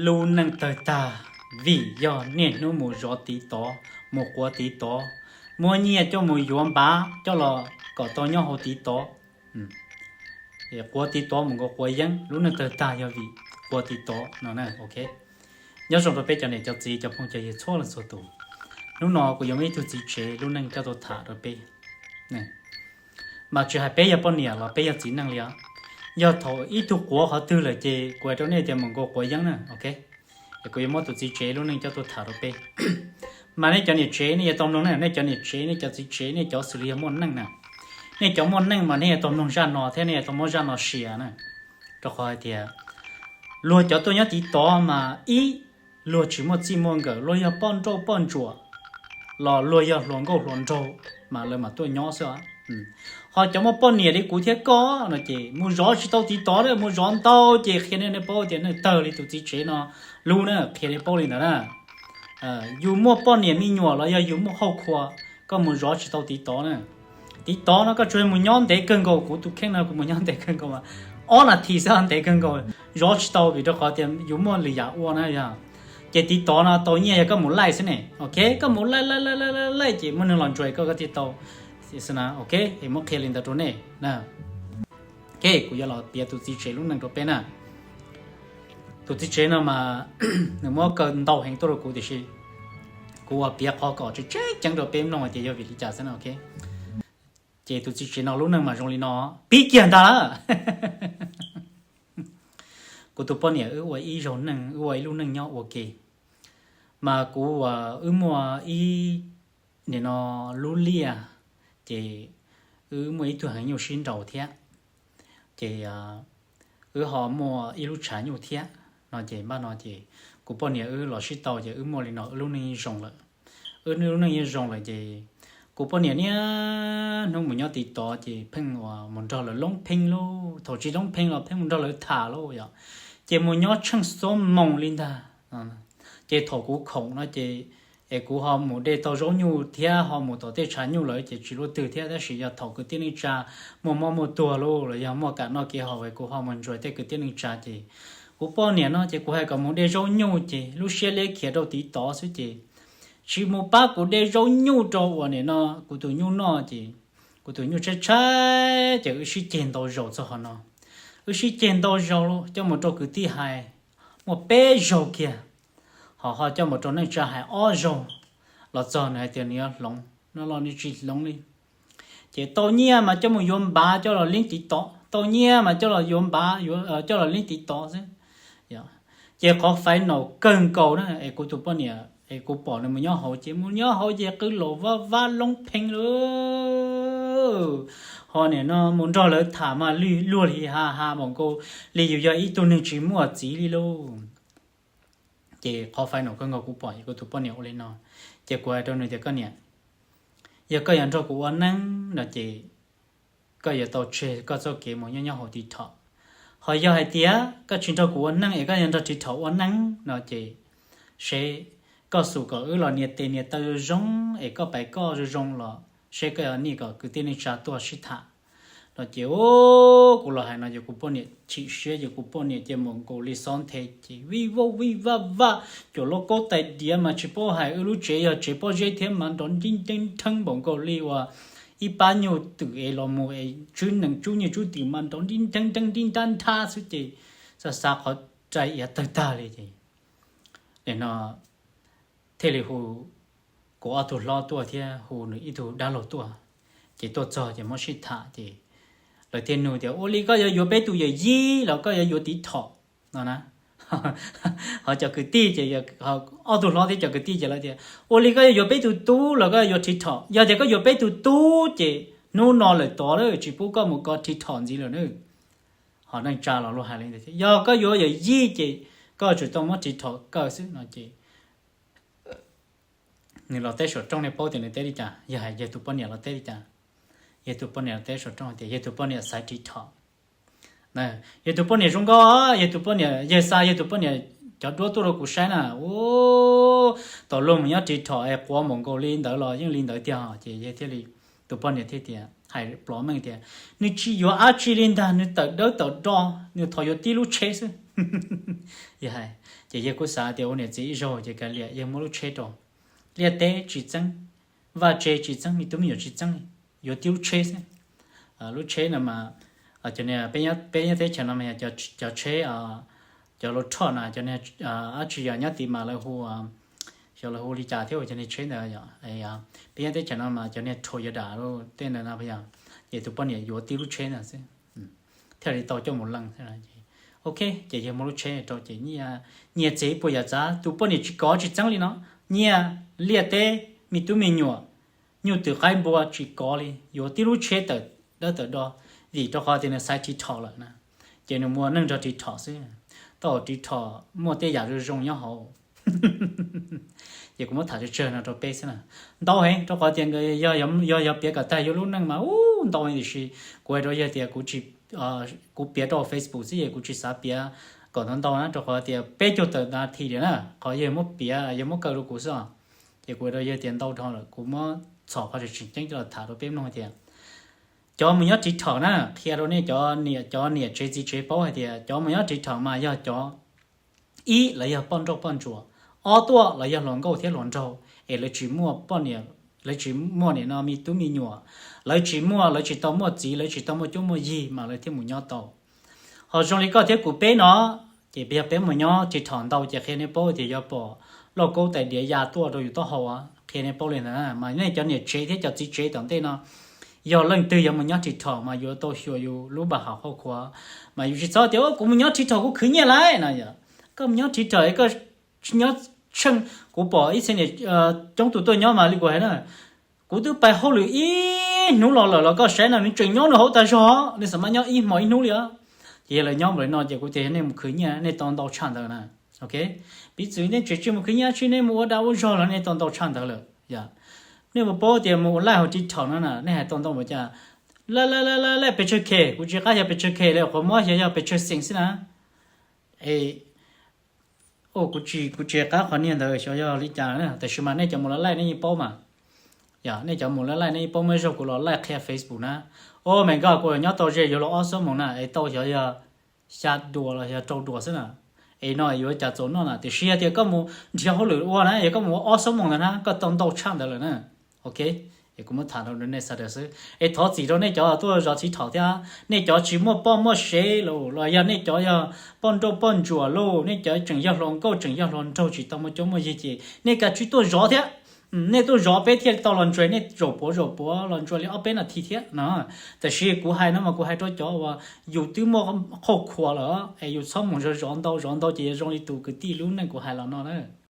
Lub neej tawg tag vim yog niaj hnub mus zov tiv tov, mus quav tiv tov, muab nyiaj coj mus yuav npav coj los kom tau nyob hauv tiv tov. Quav tiv tov mus nkaus quav yeeb, lub neej tawg tag yog vim quav tiv tov no. Nyob zoo rau peb cov niam cov txiv cov phooj cov ywg txhua leej txhua tus. Hnub no kuv yuav muaj ib tug txiv tsev lub neej coj tuaj tham rau peb. Mas tsis hais peb yog poj niam los peb yog txiv neej li os, yog thaum ib tug quav qhov twg lawm ces kuv hais rau nej tias mus nkaus quav yeeb na, ok. Es kuv yuav muab tus txiv tsev lub neej coj tuaj tham rau peb. Mas nej cov niam tsev nej yuav tau mloog na, nej cov niam tsev nej cov txiv tsev nej cov xws li yog muaj neej na, nej cov muaj neej mas nej yuav tau mloog zaj no thiab nej yuav tau muab zaj no sia na. Rau qhov hais tias luag cov tuaj nyob tiv tov mas ib, luag tsis muaj txij muaj nkawm, luag yog poj nrauj poj ntsuam los luag yog hluas nkauj hluas nraug mas lawv mam tuaj nyob xwb. Ho cov muaj poj niam li kuv thiab koj no ces mus zov tsis tau tiv tov, mus zov ntau ces qhia nej paub tias neej tawg li tus txiv tsev no lub na, qhia nej paub li ntawd na. Yus muaj poj niam me nyuam los yog yus muaj hauj khua, koj mus zov tsis tau tiv tov na. Tiv tov no koj tsuas mus nyob ntev kawg nkaus, kuv tus kheej no kuv mus nyob ntev kawg nkaus mas ob nas this xwb, ntev kawg nkaus, zov tsis tau vim rau qhov tias yus muaj lwm yam ua na yog. Ces tiv tov no tau nyiaj yog koj mus laij xwb ne, ok, koj mus laij laij laij laij ces muaj neeg los ntsuas koj koj thiaj tau xwb na, ok. Es muab qhia li ntawd rau nej. Ok, kuv yuav los piav tus txiv tsev lub neej rau peb na. Tus txiv tsev no mas nws muab kaw ntau heev tuaj rau kuv tiam sis kuv ua piav qhov kom tseem ceeb rau peb mloog hais tias yog vim li cas xwb na, ok. Ces tus txiv tsev no lub neej mas zoo li no, pib kiag ntag lawm. Kuv tus poj niam wb ua ib zaug neej, wb ua ib lub neej nyob ua ke, mas kuv uas wb muaj ib nim no lub liaj, ces wb muaj ib tug heev nyuj sib nraus thiab, ces wb ho muaj ib lub tshav nyuj thiab no ces npaj no ces kuv poj niam wb los sib tau ces wb muaj li no wb lub neej yeej zoo lawm. Wb lub neej yeej zoo lawm ces kuv poj niam niaj hnub mus nyob tiv tov ces pheej uas mus nrog lawv loob pheej lauj, thaum tsis loob pheej los pheej mus nrog lawv tham lauj yom, ces mus nyob tsheej xuab moos li ntag. Ces thaum kuv khoom no ces es kuv ho mus de tau zaub nyuj thiab ho mus tom tej tshav nyuj lawm ces tsis luaj twg thiab, tab sis yog thaum kwv tij neej tsa muaj mob muaj tuag lauj los yog muaj kam noj kev haus es kuv ho mus ntsuas tej kwv tij neej tsa ces kuv poj niam no ces kuv hais kom mus de zaub nyuj ces lub siab liab khiav rau tiv tov xwb ces tsis mus pab kuv de zaub nyuj rau uas nim no kuv tus nyuj noj ces kuv tus nyuj tshaib tshaib ces wb sib ceg ntau zaus txog qhov no. Wb sib ceg ntau zaus coj mus rau kwv tij hais muaj peb zaug kiag, ho ho coj mus rau neej tsa hais ob zaug los txog nws hais tias nws yuav hloov no los nws tsis hloov li. Ces tau nyiaj mas coj mus yuav npav coj los lib tiv tov, tau nyiaj mas coj los yuav npav coj los lib tiv tov xwb. Ces qhov fais naum kawg nkaus na es kuv tus poj niam es kuv pom nws mus nyob hauv ces mus nyob hauv ces qw laus vab vab loob pheej lauj. Ho nim no mus nrog lawv tham mas luag li ha ha npaum nkaus li yus yog ib tug neeg tsis muaj txiv li lauj. Ces qhov fais naum kawg nkaus kuv pom kuv tus poj niam ua li no, ces kuv hais rau nws tias koj niam, yog koj yuav nrog kuv ua neeb no ces koj yuav tau tseg koj txoj kev mus nyob nyob hauv tiv thom. Ho yog hais tias koj tsis nrog kuv ua neej es koj yuav nrog tiv thom ua neeb no ces seb koj xum kom wb los nias tes nias taw zoo zoo es koj pais koj zoo zoo los seb koj yuav nij kom kwv tij neej tsa tuaj sib tham no ces kuv los hais no ces kuv poj niam chim siab ces kuv poj niam ces mus nkaus li xob nthe ces vij vauj vij vaj vaj, cuam lauj kaub tais diav mas tsis paub hais, wb lub tsev yog tsev pob zeb thiab mas nrov nrib nreeb nrheeb npaum nkaus li uas ib pab nyuj twm es los mus es tswb nees tsub nyiaj tsub twm mas nrov nrib nreeb nreeb nrib nrab nrhab xwb ces xav xav qhov rai iav tawg tag li ces nim no thiaj li hu kuv ob tug hlob tuaj thiab hu nws ib tug dab laug tuaj. Ces tuaj txog ces muab sib tham ces lawv thiaj nug tias ua li koj yuav yuav peb tus yawm yij los koj yuav yuav tiv thom no na. Ho cov kwv tij ces ob tug hlob thiab cov kwv tij ces lawv tias ua li koj yuav yuav peb tus tub los koj yuav tiv thom, yog tias koj yuav peb tus tub ces hnub no lawm tod tsis pub koj mus kov tiv thom ntxiv lawm na. Ho neej tsa los luag hais li ntawd thiab, yog koj yuav yawm yij ces koj tsuas tau muab tiv thom kaw xwb no ces nws los teb saum rooj nej paub tias nws teb li cas, yog hais yawg tus poj niam los teb li cas. Yawg tus poj niam los teb saum rooj tias yawg tus poj niam xaiv tiv thom. Yawg tus poj niam zoo nkauj, yawg tus poj niam, yawg xa yawg tus poj niam cov duab tuaj rau kuv saib na, u, tau luag mus nyob tiv thom es quav npaum nkaus li ntawd los yeej li ntawd tiag. Ces yawg thiaj li, tus poj niam thiaj tias hais plov meej tias nws tsis yuav dab tsi li ntag, nws tawm dawb tawm do, nws thov yuav tib lub tsheb xwb. Yog hais, ces yawg kuj xav tias ua niam txiv ib zaug ces kav liam yawg muab lub tsheb rau. Liaj teb tsis txeeb, vaj tse tsis txeeb, me tub me nyuam tsis txeeb li, yuav tib lub tsheb xwb. Lub tsheb no mas, cov niag peb nyob teb chaws no mas yog cov tsheb, cov laus roj na, cov niag, ab tsi yog nyob tid mas lawv hu, xyov lawv hu li cas thiab cov niag tsheb ntawd yom. Peb nyob teb chaws no mas cov niag Toyota tej ntawd no yog, ces tus poj niam yuav tib lub tsheb ntawd xwb, thiaj li tau coj mus leej. Ok, ces yawg muab lub tsheb rau ces nyiaj txiag ib puas yam txav tus poj niam tsis kov tsis txeeb li no, nyiaj, liaj teb, me tub me nyuam, nyuj twm qaib npua tsis kov li, yuav tib lub tsheb tawm dawb tawm do, vim rau qhov tias nws xaiv TikTok lawm na, ces nws muaj neej nrog TikTok xwb, tau TikTok muaj tej yam zoo zoo nyob hauv. Ces kuv muab tham tsawg tsawg no rau peb xwb na. Ntau heev rau qhov tias nkawd yog, yog, yog piav kom tag yuav lub neej mas ub ntau heev, tiam sis kuv hais rau yawg tias kuv tsis, kuv piav rau Facebook xwb es kuv tsis xav piav kom ntau ntau na, rau qhov tias peb caug tawm nas this li na, qhov yawg muab piav yawg muab kaw rau kuv xwb os. Ces kuv hais rau yawg tias ntau dhau lawm, kuv muab txhom qhov tseem tseem ceeb coj los tham rau peb mloog tias cov mus nyob TikTok na, qhia rau nej cov niam, cov niam tsev txiv tsev paub hais tias cov mus nyob TikTok mas yog cov, ib los yog poj nrauj poj ntsuam, ob tuaj los yog hluas nkauj thiab hluas nraug es lawv tsis muaj poj niam, lawv tsis muaj niam no me tub me nyuam, lawv tsis muaj, lawv tsis tau muaj txiv, lawv tsis tau muaj cuab muaj yig mas lawv thiaj mus nyob tau. Ho zoo li koj thiab kuv peb no, ces yog peb mus nyob TikTok ntau ces qhia nej paub tias yuav pom lauj kaub tais diav ya tuaj rau yus taub hau, qhia nej paub li ntawd na. Mas nej cov niam tsev thiab cov txiv tsev tom ntej no, yog leej twg yog mus nyob TikTok mas yuav tau xyuas yus lub npaj hauv qhov khua, mas yus tsis txhob tias kuv mus nyob TikTok kuv khwv nyiaj lawm no yom. Koj mus nyob TikTok es koj nyob tsheej, kuv pom ib txhia niam coob tus tuaj nyob mas li kuv hais na, kuv twb pais hauj lwm ib hnub los lawm los koj saib no nws tseem nyob nws hauv tas zog, nws xav mas nyob ib hmo ib hnub li os. Ces yog lawv nyob npaum li no ces kuv tias yog nej mus khwv nyiaj nej tau ntau tshaj ntawd na. Ok, piv txwv nej tseem tsis mus khwv nyiaj tsis, nej mus ua dag ua zog los nej tau ntau tshaj ntawd lawm yom. Nej puas paub tias mus ua live hauv TikTok no na nej hais tau ntau npaum cas? Laj laj laj laj pes tsawg K, kuv tsis qab xyov pes tsawg K li, qhov muab xyov yog pes tsawg xees xwb na. Es kuv tsis, kuv tsis qab qhov niag ntawd xyov yog li cas na, tab sis mas nej cov mus lov live nej yeej paub mas. Yog nej cov mus lov live nej yeej paub, muaj ib zaug kuv los live qhia Facebook na, o me nkauj, kuv nyob tau ze yuav luag ob xuab moos na es tau xyov yog xya duas los yog rau duas xwb na. Es no yuav cas txaus noj na, tiam sis yog tias koj mus nrhiav hauj lwm ua na, yog koj mus ua ob xuab moos ntawd na koj tau ntau tshaj ntawd lawm na. Ok, es kuv muab tham rau nej sawv daws xwb es thov txim rau nej cov tuaj zov TikTok thiab, nej cov tsis muaj poj muaj sev los los yog nej cov yog poj nrauj poj ntsuam los nej cov tseem yog hluas nkauj tseem yog hluas nraug tsis tau muaj cuab muaj yig ces nej kav tsij tuaj zov thiab. Nej tuaj zov peb thiaj tau los ntsuas, nej zaum puav zaum puav los ntsuas li ob peb nas this thiab no. Tab sis kuv hais no mas kuv hais rau cov uas yus twb muaj qhauj khua lawm es yus txhob mus zov zov ntau zov ntau ces yuav zoo li tus kwv tij lub neej kuv hais los no na.